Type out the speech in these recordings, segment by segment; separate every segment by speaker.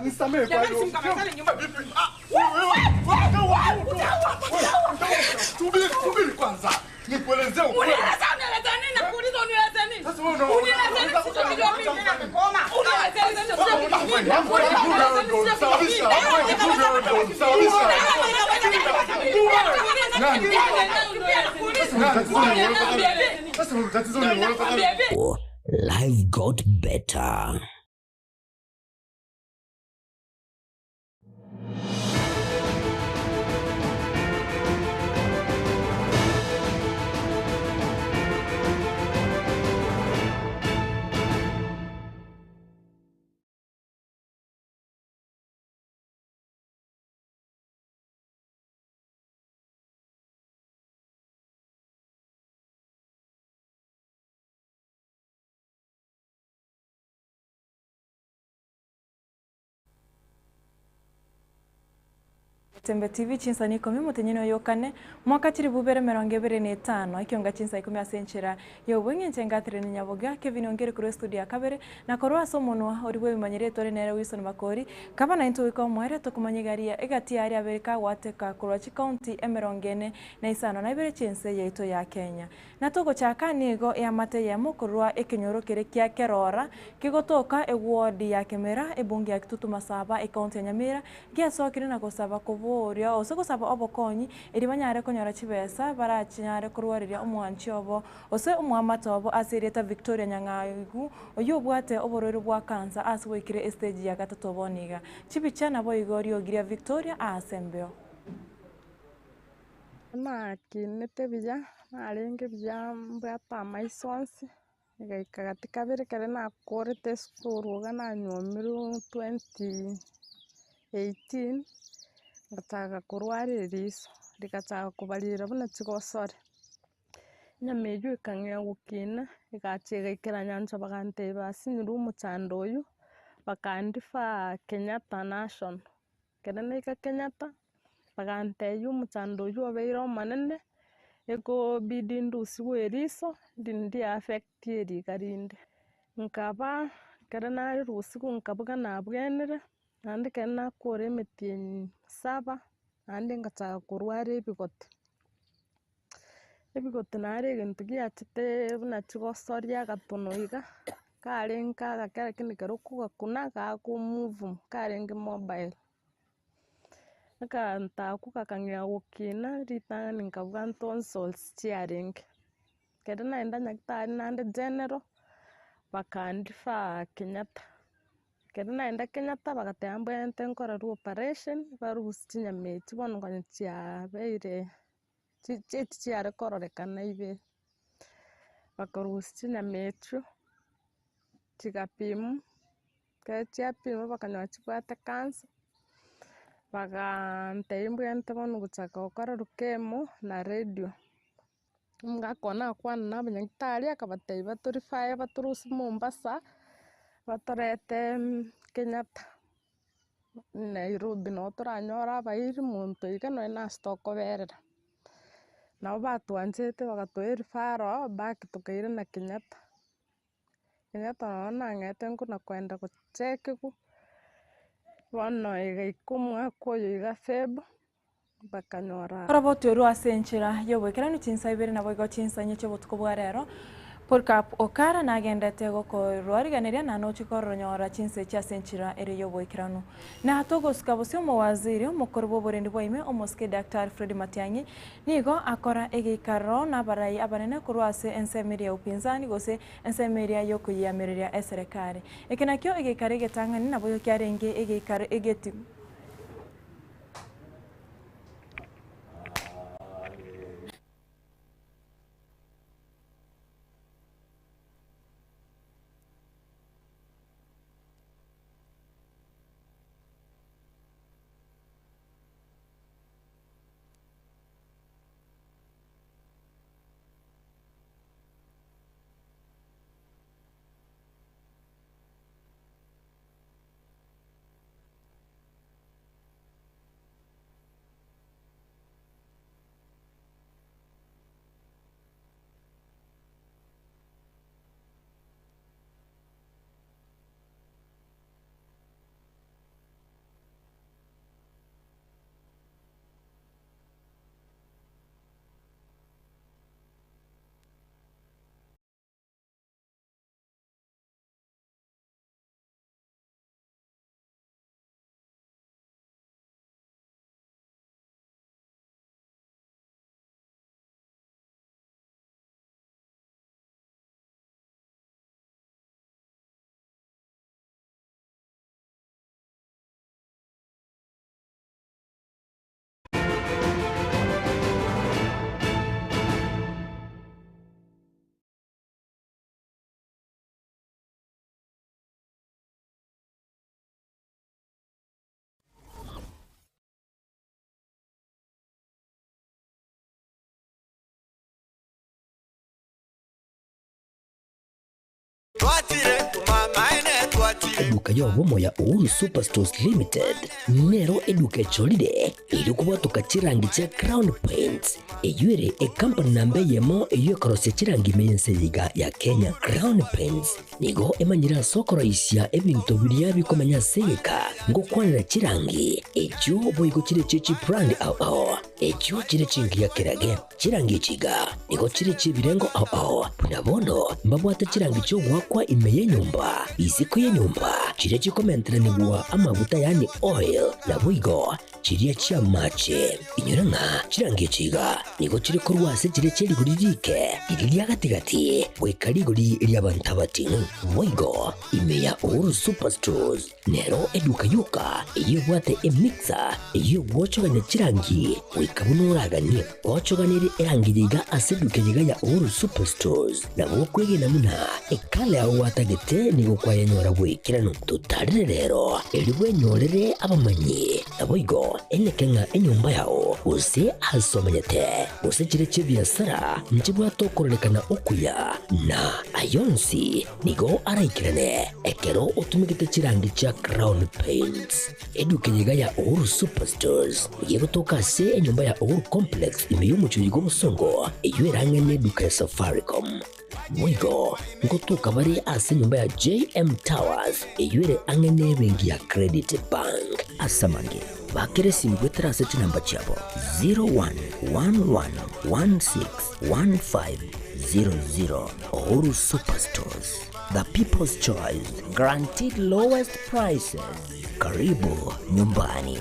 Speaker 1: Ah, nisamehe kwa
Speaker 2: Jamani,
Speaker 1: hiyo.
Speaker 2: simkamalizane nyumba.
Speaker 1: Vipi? Ah, wewe, wewe, wewe, Subiri, subiri kwanza. Nikuelezee ukweli.
Speaker 2: Unieleze, unieleze nini? Nakuuliza unieleze nini?
Speaker 1: Sasa wewe una-
Speaker 2: Unieleze nini? Sio mimi. Unieleze nini? Sio mimi.
Speaker 3: Life got better.
Speaker 4: Tembe TV chinsa ni ikomi omotenyene oyo okane mwaka chiri bubere emerongo ebere na etano ekionga chinsa ikomi ase enchera ya obweng'enche engatire na Nyaboga Kevin Ongeri korwa estudio ya kabere na korwa ase omonwa oria bwebimanyire tore nere Wilson Makori kaba naintwe goika omoerio tokomanya egari ya egati yaria abere kagwateka korwa chikaunti emerongo ene na isano na ibere chiense yaito ya Kenya. Na togochaka nigo eamate eyemo korwa ekenyoro kere kia Kerora kegotoka eward ya Kemera ebunge ya Kitutu Masaba ecounty ya Nyamira giasokire na gosaba koboria gose gosaba obokonyi eri banyare konyora chibesa barachinyare korwareria omwanchi obo gose omwamate obo ase erieta Victoria Nyang'aigu oywo obwate oborwaire bwa cancer ase goikire estage ya gatato bono iga. Chibicha nabo igo riogiria Victoria ase embeo.
Speaker 5: Nakinete buya, narenge buya mbwate amaiso onsi, egaika gati kabere ekero nakorete esukuru iga nanywomirwe 2018, ngachaka korwara eriso, rigachaka kobarira buna chigosori. Enyama eywo ekang'ea gokina, egacha egaikera nyancha bagantebia basinyire omochando oywo, bakandifa Kenyatta National. Ekero naika Kenyatta, bagantebia omochando oywo obeire omonene, ekobidi ndusigwe eriso, rindi affect eriga rinde. Nkaba ekero narusigwe nkabuga nabwenire, naende ekero nakora emetienyi saba, naende ngachaka korwara ebigoti. Ebigoti naro egento giachete buna chigosoria agatono iga, karenge agake lakini ekero okogakuna gakomove karenge mobile. Ekanto akwo gakang'ea gokina ritang'ani nkabuga tonsils chiarenge. Ekero naenda nyagetari naende general, bakandifa Kenyatta. Ekero naenda Kenyatta bagateba mbwenerete nkorerwe operation, barusie chinyama echi bono nkonya chiabeire chi echi chiare kororekana ibere. Bakarusia chinyama echio, chigapimwa, ekero chiapimwa bakanyora chibwate cancer, bagantebia mbwenerete bono gochaka gokorerwa chemo na radio. Omogaka one agakwana na abanyagitari akabatebia batorifae batorusie Mombasa, batorete Kenyatta, Nairobi nabo toranyore abairi monto iga nonye na ase tokoberera. Nabo batwanchete bagatoa ereferral back tokairana Kenyatta. Kenyatta nabo nang'ete nkona koenda gochekiwa, bono egaika omwaka oyo iga Feb, bakanyora.
Speaker 4: Oroboti orwo ase enchera y'oboikeranu chinsa ibere naboigo chinsa inye chi'obotuko bwa rero. Polycarp Okara nagendete gokorwariganeria na nochi koronyora chinsa echi ase enchera ere y'oboikeranu. Na togosuka bosio omowaziri omokoro bw'oborendi bwa ime omosike Daktari Fred Matiang'i nigo akora egeikaro n'abarai abanene korwa ase ensemo eria ya upinzani gose ensemo eria y'okoyiamereria eserekari. Eke nakio egeikaro egetang'ani naboigo kiarenge egeikaro egeti
Speaker 3: Eduka y'obomo ya Uhuru Superstores Limited nero eduka echorire erio kobwatoka chirangi chia Crown Paints, eyio ere ekampani namba eyemo eyio ekorosia chirangi ime y'ense eye iga ya Kenya. Crown Paints nigo emanyire ase okoroisia ebinto biria bikomenya ase egeka ngokwanera chirangi echio boigo chire chie chibrand ao ao echio chire chingiya kerage. Chirangi echi iga nigo chire chi'ebirengo ao ao, buna bono mbabwate chirangi chi'ogoakwa ime y'enyomba, isiko y'enyomba, chiria chikomenteranigwa amaguta yaani oil, naboigo chiria chi'amache. Inyora ng'a chirangi echi iga nigo chire korwa ase chiria chie rigori riike, riria ria gati-gati, goika rigori ri'abanto abating'u. Boigo ime ya Uhuru Superstores Nero eduka yoka eyio ebwate emixer eyio egwochogania chirangi goika buna oraganie. Gochoganerie erangi eye iga ase eduka eye iga ya Uhuru Superstores nabo okwegena buna ekala yao gwatagete nigo kwayenyora bw'ekeranu. Totarere rero erio bwenyorere abamanyi naboigo eneke ng'a enyomba yao gose ase omenyete gose chire chi'ebiasara nchibwate okororekana okuya na ayonsi Nigo araikerane ekero otumegete chirangi chia Crown Paints. Eduka eye iga ya Uhuru Superstores nigo egotoka ase enyomba ya Uhuru Complex ime y'omochie oyiga obosongo eyio erang'e neduka ya Safaricom. Boigo ngotoka bare ase enyomba ya JM Towers eyio ere ang'e nebenki ya Credit Bank. Ase amange, bakera esimi goetera ase chinamba chiabo 0111161500. Uhuru Superstores, the people's choice, guaranteed lowest prices. Karibu nyumbani.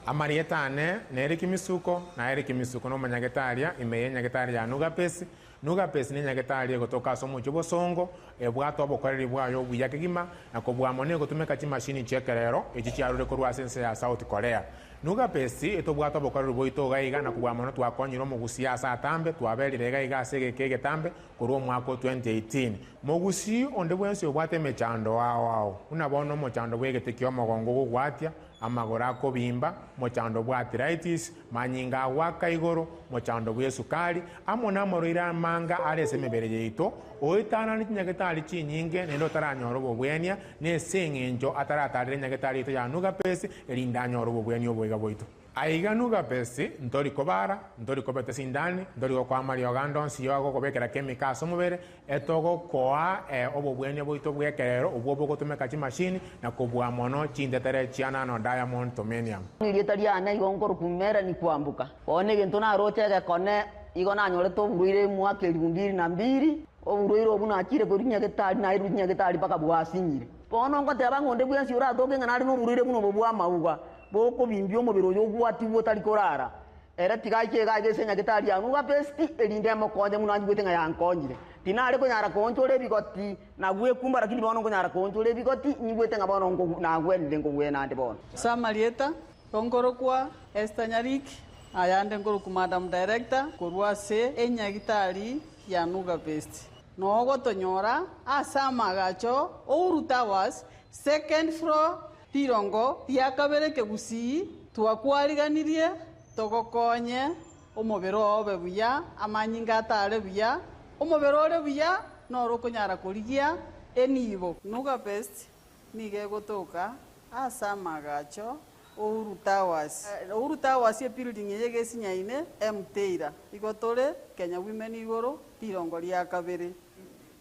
Speaker 6: Amarieta ane nere Kimisuko, na ere Kimisuko nomonyagetaria ime y'enyagetari ya Nugapesi. Nugapesi nenyagetari egotoka ase omochie obosongo, ebwate obokoreri bwaye obuya kegima, na kobua mono egotumeka chimashini chi'ekerero echi chiarure korwa ase ense ya South Korea. Nugapesi etobwate obokoreri bwaito iga iga na kobua mono twakonyire omogusii ase atambe, twaberire iga iga ase egeka egetambe korwa omwaka o 2018. Mogusii onde bwensi obwate emechando ao ao, buna bono omochando bw'egete ki'omogongo ogogwatia, amagoro akobimba, mochando bw'arthritis, manyinga agoaka igoro, mochando bw'esukari, amo namorwaire amanga are ase emebere yaito, oetanane chinyagetari chinyinge naende otaranyora obobwenia, nese eng'encho ataratarera enyagetari yaito ya Nugapesi, erinde anyore obobwenia oboiga bwaito. Aiga Nugapesi, ntori kobara, ntori kobeta esindani, ntori gokoa amariogo ande onsi y'ogokobekera chemical ase omobere, Etogokoa obobwenia bwaito bw'ekerero obwo bogotumeka chimashini na kobua mono chintetere chia nano diamond tomenium.
Speaker 7: Erieta riane igo nkorokwa Melanie Kwamboka. Bono egento naroche egekone, igo nanyorete oborwaire emwaka elifu mbili na mbili, oborwaire obwo nachire korwa nyagetari nairwe nyagetari mpaka bwasinyire. Bono ngoteba ng'a onde bwensi oratoke ng'a nare noborwaire buna obo bw'amauga, bokobimbia omobere oyo ogwatigwe otari korara, Ere tiga aike iga aiga ase enyagetari ya Nugapesti, erinde emokonye buna anyigwete ng'a yankonyire. Tinare konyara koonchora ebigoti na gwekumba, lakini bono nkonyara koonchora ebigoti, nyigwete ng'a bono nagwenire nkogwena ande bono.
Speaker 2: Ase amarieta, nkorokwa Esther Nyariki, ayande nkorokwa Madam Director korwa ase enyagitari ya Nugapesti. Nogotonyora ase amaagacho Uhuru Towers, second floor, Rirongo ria kabere kegusii twakwariganirie togokonye omobere oo obe buya, amanyinga atare buya, omobere ore buya noro okonyara korigia enibo. Nuga Best nigo egotoka ase amagacho Uhuru Towers. Uhuru Towers ebuilding eye egesinyaine Mteira. Igo tore Kenya Women igoro rirongo ria kabere.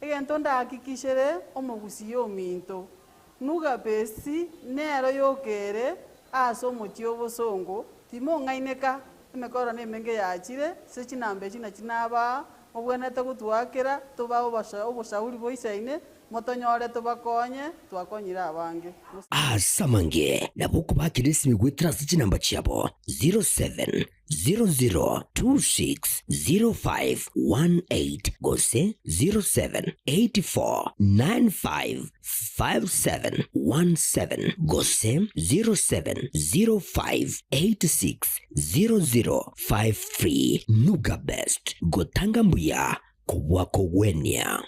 Speaker 2: Egento ndahakikishere omogusii ominto Nugapesi nero yoka ere ase omochie obosongo, timong'aineka, emekoro nemenge yachire, ase chinamba echi nachi nabaa, mobwenerete gotwakera, tobae oboshauri boisaine, motonyore tobakonye, twakonyire abange.
Speaker 3: Ase amange nabo okobakera esimi goetera ase chinamba chiabo 07 00260518 gose 0784955717 gose 0705860053. Nuga Best, gotanga mbuya kobua kogwenia.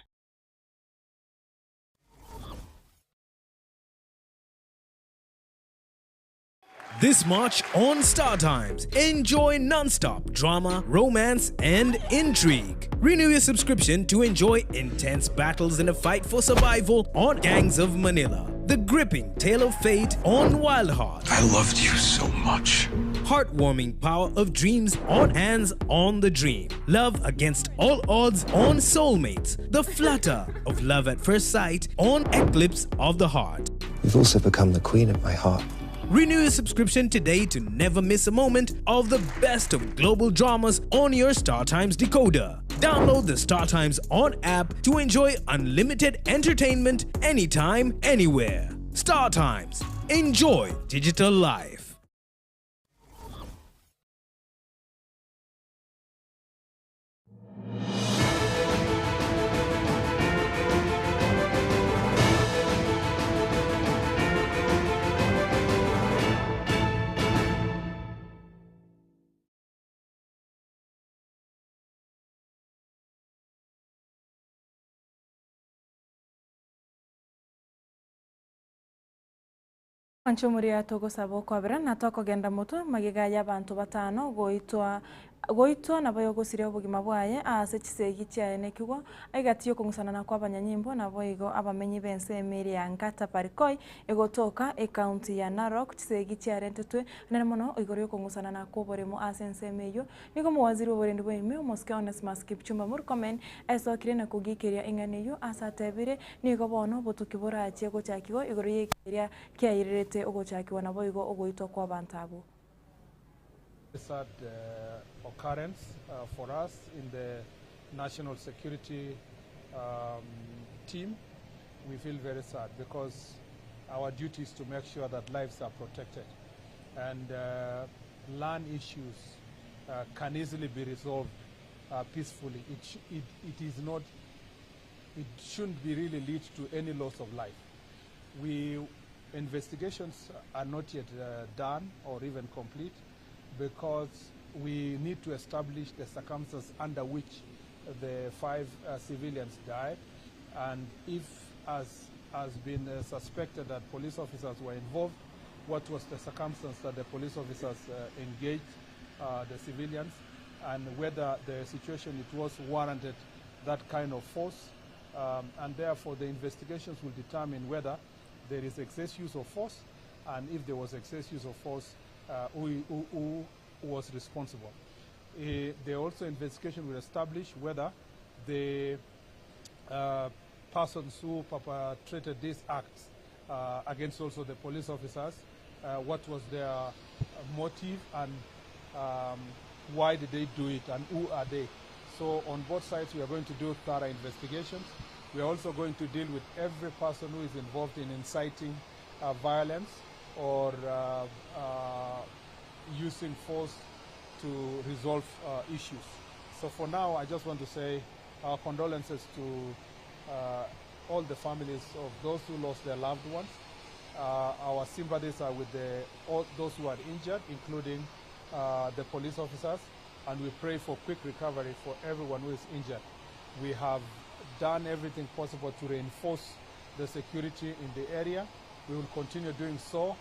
Speaker 8: This March on Star Times, enjoy non-stop drama, romance, and intrigue. Renew your subscription to enjoy intense battles in a fight for survival on Gangs of Manila. The gripping tale of fate on Wild Heart.
Speaker 9: I loved you so much.
Speaker 8: Heartwarming power of dreams on Hands on the Dream. Love against all odds on Soulmates. The flutter of love at first sight on Eclipse of the Heart.
Speaker 10: You've also become the queen of my heart.
Speaker 8: Renew your subscription today to never miss a moment of the best of global dramas on your StarTimes decoder. Download the StarTimes On app to enjoy unlimited entertainment anytime, anywhere. StarTimes. Enjoy digital life.
Speaker 4: Anche omoria togosaba okwabera na tokogenda motwe magega y'abanto batano goitwa goitwa nabo yogosiria obogima bwaye ase chisegi chiaye nekigwa egati yokong'usana na kwa abanyanyimbo nabo igo abamenyi b'ense emeri ya Ngata Parikoi egotoka ekaunti ya Narok chisegi chiarentetwe nene mono igoro yokong'usana na kwa oboremo ase ensemo eywo nigo omowaziri bwa oborendi bwa ime omosike Onesmus Kipchumba Murkomen esokire na kogikeria eng'ana eywo ase atebire nigo bono obotuki borachie gochakiwa igoro yekeria kiairerete ogochakiwa nabo igo ogoitwa kwa abanto abwo.
Speaker 11: Sad occurrence for us in the national security team. We feel very sad because our duty is to make sure that lives are protected, and land issues can easily be resolved peacefully. It, it, it is not, it shouldn't be really lead to any loss of life. We investigations are not yet done or even complete because we need to establish the circumstances under which the 5 civilians died, and if, as has been suspected, that police officers were involved, what was the circumstance that the police officers engaged the civilians, and whether the situation it was warranted that kind of force, and therefore the investigations will determine whether there is excess use of force, and if there was excess use of force, who was responsible. The also investigation will establish whether the persons who perpetrated these acts against also the police officers, what was their motive and why did they do it and who are they. So on both sides we are going to do thorough investigations. We are also going to deal with every person who is involved in inciting violence or using force to resolve issues. So for now, I just want to say our condolences to all the families of those who lost their loved ones. Our sympathies are with all those who are injured, including the police officers, and we pray for quick recovery for everyone who is injured. We have done everything possible to reinforce the security in the area. We will continue doing so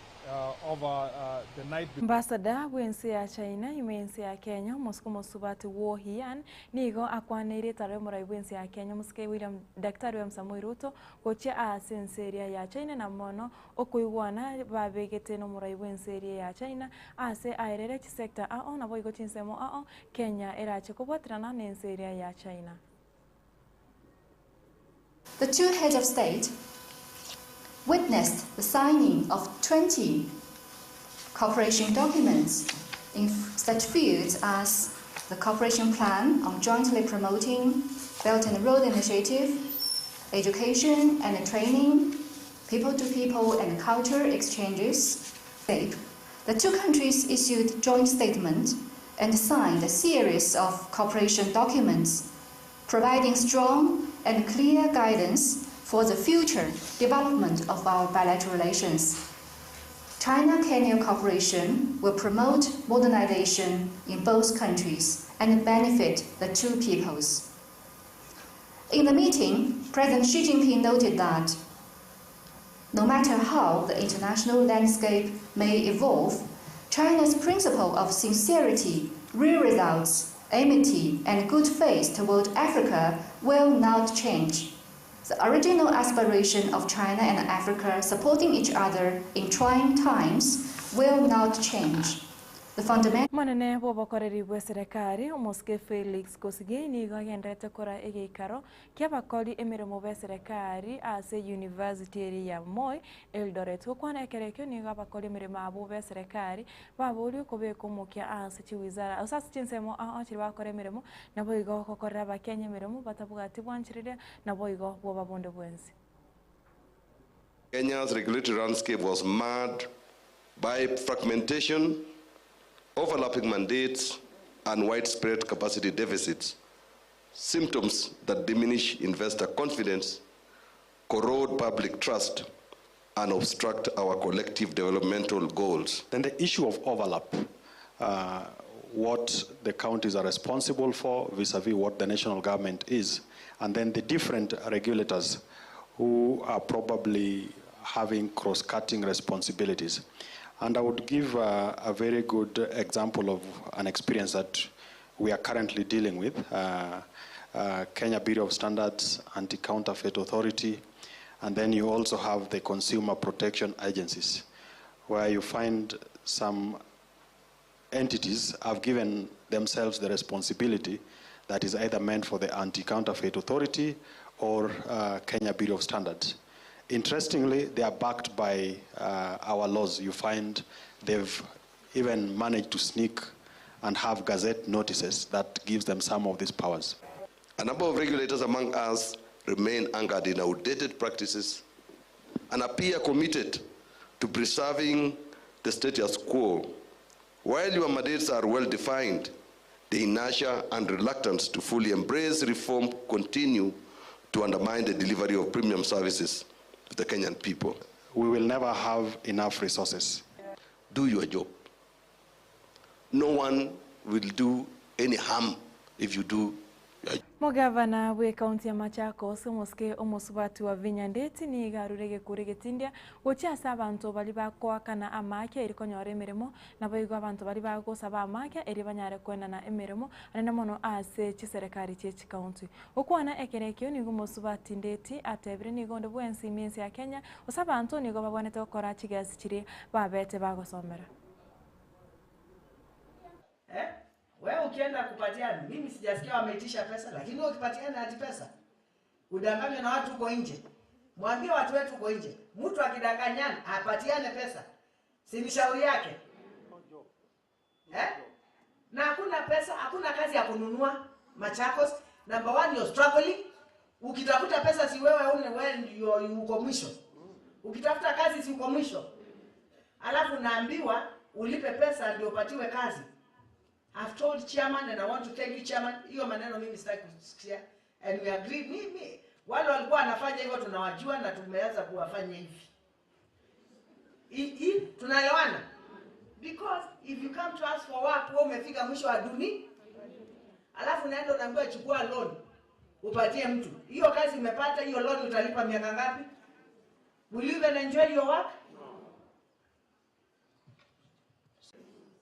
Speaker 11: over the night.
Speaker 4: Ambassador bwensi ya China imensi ya Kenya mosiko mosubati wo hian nigo akwaneire tare murai bwensi ya Kenya mosike William Daktari William Samoei Ruto gochia ase enseria ya China na mono okoigwana babegete no murai bwenseria ya China ase aerere chisector ao nabo igo chinsemo ao Kenya erache kobwatirana na enseria ya China.
Speaker 12: The two heads of state witnessed the signing of 20 cooperation documents in such fields as the cooperation plan on jointly promoting Belt and Road Initiative, education and training, people-to-people and culture exchanges. The two countries issued joint statements and signed a series of cooperation documents, providing strong and clear guidance for the future development of our bilateral relations. China-Kenya cooperation will promote modernization in both countries and benefit the two peoples. In the meeting, President Xi Jinping noted that no matter how the international landscape may evolve, China's principle of sincerity, real results, amity, and good faith toward Africa will not change. The original aspiration of China and Africa supporting each other in trying times will not change. The fundamental
Speaker 4: Omonene bw'obokoreri bw'eserekari, omosike Felix Koskei nigo agendererete kora egeikaro ki'abakori emeremo b'eserekari ase University eria ya Moi, Eldoret. Gokwana ekero ekio nigo abakori emeremo abwo b'eserekari baborirwe kobeka omokia ase chiwizara gose ase chinsemo ao ao chiria bagokora emeremo, naboigo gokorera abakenya emeremo batabwati bwanchereria naboigo bwoba bonde bwensi.
Speaker 13: Kenya's regulatory landscape was marred by fragmentation, overlapping mandates, and widespread capacity deficits, symptoms that diminish investor confidence, corrode public trust, and obstruct our collective developmental goals.
Speaker 14: Then the issue of overlap, what the counties are responsible for vis-a-vis what the national government is, and then the different regulators who are probably having cross-cutting responsibilities. And I would give a very good example of an experience that we are currently dealing with. Kenya Bureau of Standards, Anti-Counterfeit Authority, and then you also have the consumer protection agencies, where you find some entities have given themselves the responsibility that is either meant for the Anti-Counterfeit Authority or Kenya Bureau of Standards. Interestingly, they are backed by our laws. You find they've even managed to sneak and have gazette notices that gives them some of these powers.
Speaker 13: A number of regulators among us remain anchored in outdated practices and appear committed to preserving the status quo. While your mandates are well defined, the inertia and reluctance to fully embrace reform continue to undermine the delivery of premium services to the Kenyan people.
Speaker 14: We will never have enough resources.
Speaker 13: Do your job. No one will do any harm if you do your job.
Speaker 4: Mogavana bwe ekaunti ya Machakos omosike omosubati wa Vinya Ndeti nigo arure egekuro egetindia gochia ase abanto baria bakoakana amakia eri konyora emeremo, naboigo abanto baria bagosaba amakia eri banyare koenana emeremo naende mono ase chiserekari chie chikaunti. Gokwana ekero ekio nigo omosubati Ndeti atebire nigo onde bwensi ime ense ya Kenya gose abanto nigo babwenerete gokora chigasi chiria babete bagosomera.
Speaker 15: Eh? Wewe ukienda kupatiana, mimi sijasikia wameitisha pesa, lakini wewe ukipatiana ati pesa udanganywe na watu huko nje. Mwambie watu wetu huko nje, mtu akidanganyana apatiane pesa, si ni shauri yake eh? Na hakuna pesa, hakuna kazi ya kununua Machakos. Number one, you're struggling. Ukitafuta pesa si wewe une wewe ndio uko mwisho. Ukitafuta kazi si uko mwisho. Alafu naambiwa ulipe pesa ndio upatiwe kazi. I've told chairman and I want to thank you chairman. Hiyo maneno mimi sitaki kusikia. And we agree. Mimi wale walikuwa wanafanya hivyo tunawajua na tumeanza kuwafanya hivi. I, tunaelewana? Because if you come to us for work, wewe umefika mwisho wa dunia. Alafu unaenda unaambiwa chukua loan upatie mtu. Hiyo kazi umepata, hiyo loan utalipa miaka ngapi? Will you even enjoy your work?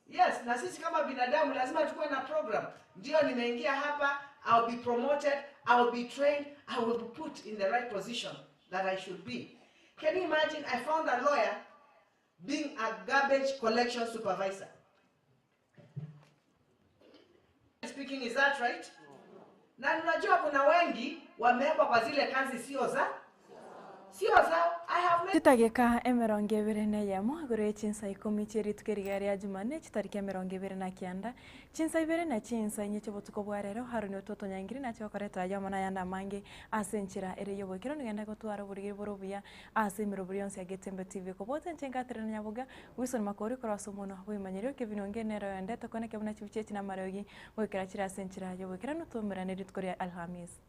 Speaker 15: Yes, na sisi kama binadamu lazima tukuwe na program. Ndio nimeingia hapa, I'll be promoted, I'll be trained, I will be put in the right position that I should be. Can you imagine I found a lawyer being a garbage collection supervisor. Speaking, is that right? Na unajua kuna wengi wamewekwa kwa zile kazi sio za sio zao. I have met
Speaker 4: Chitageka emerongo ebere na eyemo igoro ya chinsa ikomi chia rituko eriga ria Jumanne chitariki emerongo ebere na kianda, chinsa ibere na chinsa inye chia obotuko bwa rero Haruni Ototonyangiri nache gokoreta aywo amo na ayande amange ase enchera ere ya oboikero nigenda gotwara oborigeri bore obuya ase emerobori yonsi ya Getembe TV. Kobwate inche nkaterena nyaboga Wilson Makori korwa ase omonwa bwemanyereri Kevin Ongeri nere oyonde tokwane kebuna chibuchi echi na amarogi goikera chire ase enchera ya oboikeranu twaumerane rituko ria Alhamisi.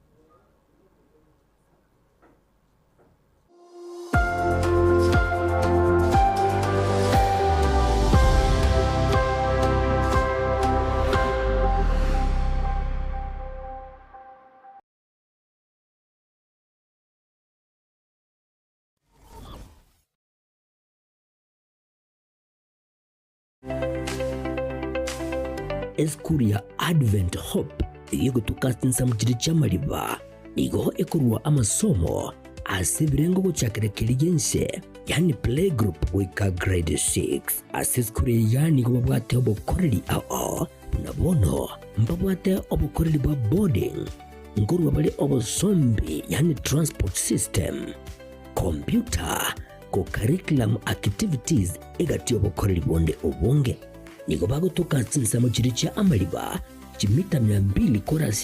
Speaker 3: Esukuru ya Advent Hope eyio egotuka ase chinsemo chiria chi'amariba nigo ekorua amasomo ase ebirengo gochakera keria gi'ense, yaani playgroup goika grade 6. Ase esukuru eye iga nigo babwate obokoreri ao buna bono mbabwate obokoreri bwa boarding, nkorua bare obosombi yaani transport system, computer, co-curriculum activities egati y'obokoreri bonde obonge. Nigo bagotoka ase chinsemo chiria chia amariba chimita mia mbili korwa ase.